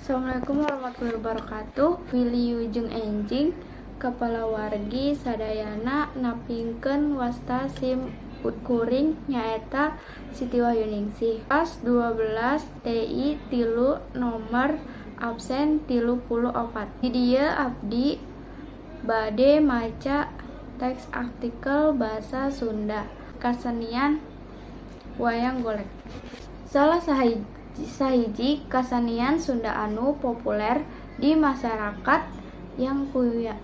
Assalamualaikum warahmatullahi wabarakatuh. Wilujeng enjing kapalawargi sadayana, nepangkeun wasta sim kuring nyaeta Siti Wahyuningsih. Kelas 12 TI 3, nomor absen 34. Di dieu abdi bade maca teks artikel basa Sunda, kasenian wayang golek. Salah sahiji kasenian Sunda anu populer di masyarakat yang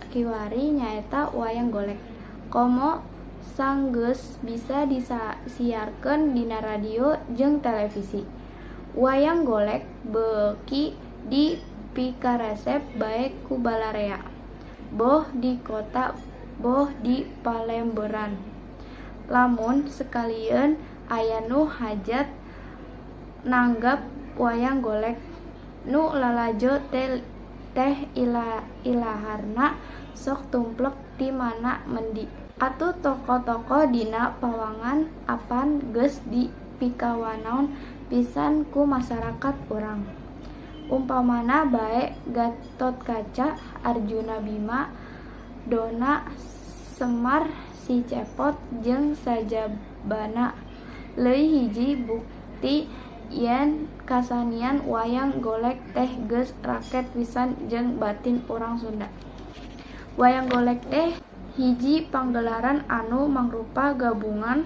kiwari nyaeta wayang golek. Komo sanggeus bisa disiarkeun dina radio jeung televisi. Wayang golek beuki dipikaresep bae ku balarea, boh di kota boh di palemburan. Lamun sakalieun aya nu hajat nanggap wayang golek nu lalajo teh ilaharna sok tumplek ti mana mendi. Atuh tokoh-tokoh dina pawayangan apan geus dipikawanoh pisan ku masyarakat urang. Umpamana bae Gatotkaca, Arjuna, Bima, Dona, Semar, Si Cepot jeung sajabana. Leuwih hiji bukti yen kasenian wayang golek teh geus raket pisan jeung batin urang Sunda. Wayang golek teh hiji panggelaran anu mangrupa gabungan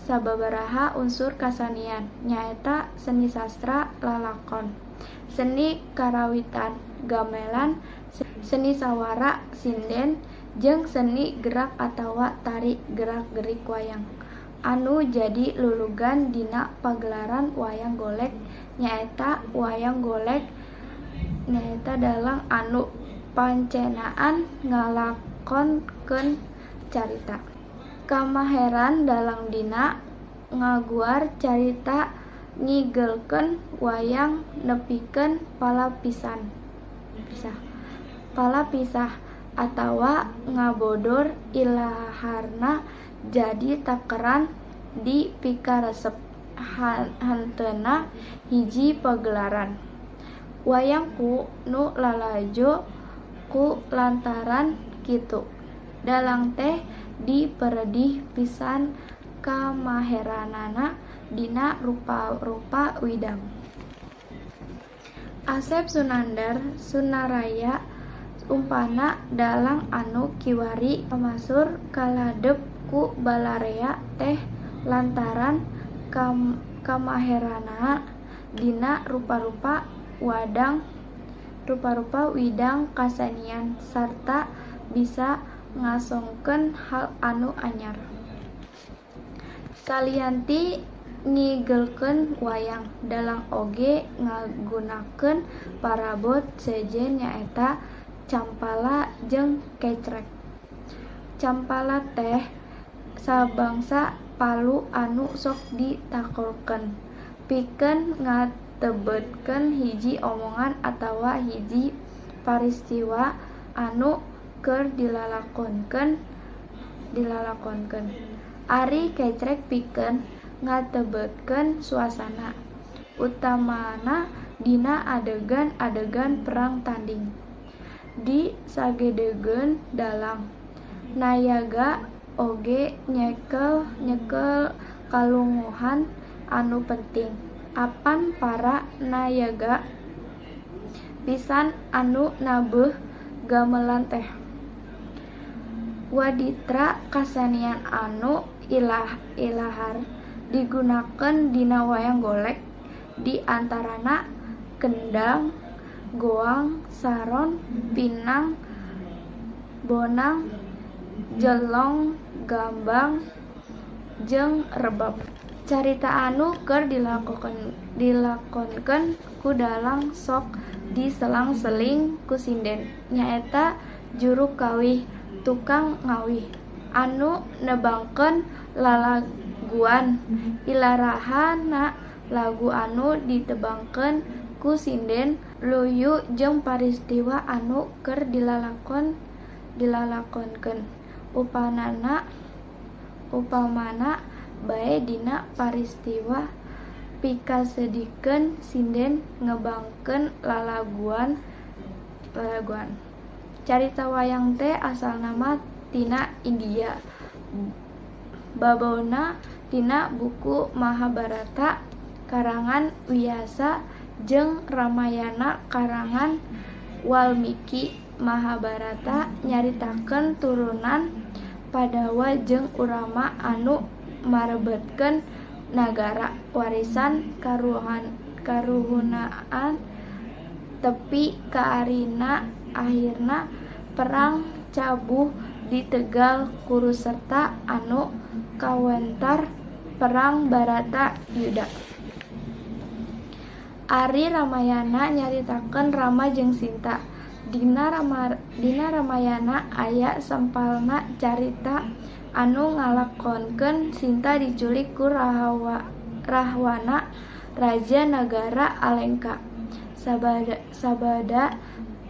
sababaraha unsur kasenian, nyaeta seni sastra lalakon, seni karawitan gamelan, seni sawara sinden, jeung seni gerak atawa tari gerak-gerik wayang. Anu jadi lulugan dina pagelaran wayang golek nyaeta wayang golek nyaeta dalang anu pancenaan ngalakonkeun carita. Kamaheran dalang dina ngaguar carita, ngigelkeun wayang nepikeun palapisah atawa ngabodor ilaharna jadi takeran dipikaresep hanteuna hiji pagelaran wayang ku nu lalajo. Ku lantaran kitu, dalang teh diperedih pisan kamaheranana dina rupa-rupa widang. Asep Sunandar Sunaraya umpana dalang anu kiwari pamasur kaladep ku balarea teh lantaran kamaheranana dina rupa-rupa widang kasenian sarta bisa ngasongkeun hal anu anyar. Salian ti ngigelkeun wayang, dalang oge ngagunakeun parabot sejen, nyaeta campala jeung kecrek. Campala teh sabangsa palu anu sok ditakolkeun pikeun ngatebetkeun hiji omongan atawa hiji paristiwa anu keur dilalakonkeun. Ari kecrek pikeun ngatebetkeun suasana, utamana dina adegan-adegan perang tanding. Di sagedegeun dalang nayaga oge nyekel kalunguhan anu penting. Apan para nayaga pisan anu nabeuh gamelan teh. Waditra kasenian anu ilahar digunakeun dina wayang golek di antarana kendang, goang, saron, pinang, bonang, jelong, gambang, jeung rebab. Carita anu keur dilakonkeun ku dalang sok diselang-seling ku sinden, nyaeta juru kawih, tukang ngawih anu nebangkeun lalaguan. Ilarahana lagu anu ditebangkeun ku sinden luyu jeung paristiwa anu keur dilalakonkeun. Upamana bae dina paristiwa Pikasedihkeun sinden ngebangkeun lalaguan. Carita wayang teh asalna mah tina India. Babauna tina buku Mahabharata karangan Wiyasa jeung Ramayana karangan Walmiki. Mahabharata nyaritakeun turunan Padawa jeung Urama anu marebetkeun nagara warisan karuhunaan tepi ka ahirna perang cabuh di Tegal Kurusetra anu kawentar perang Barata Yuda. Ari Ramayana nyaritakeun Rama jeung Sinta. Dina Ramayana aya sampalna carita anu ngalakonkeun Sinta diculik ku Rahwana raja nagara Alengka. Sabada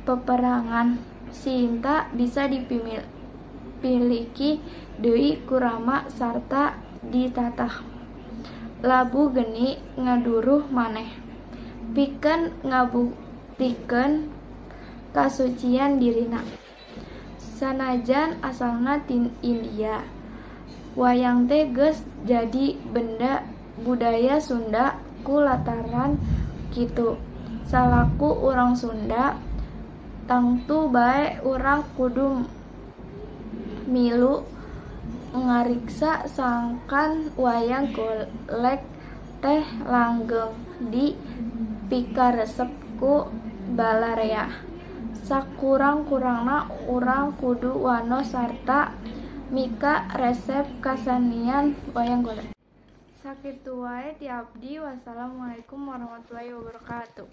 peperangan Sinta bisa dipiliki deui ku Rama sarta ditatah labu geni ngaduruh maneh pikeun ngabuktikeun kasucian dirina. Sanajan asalna ti India, wayang teh geus jadi benda budaya Sunda ku lataran kitu. Salaku urang Sunda, tangtu bae urang kudu milu ngariksa sangkan wayang golek teh langgeng di pikaresep ku balarea. Sakurang-kurangna urang kudu wano sarta mika resep kasenian wayang golek. Sakitu wae ti abdi. Wassalamualaikum warahmatullahi wabarakatuh.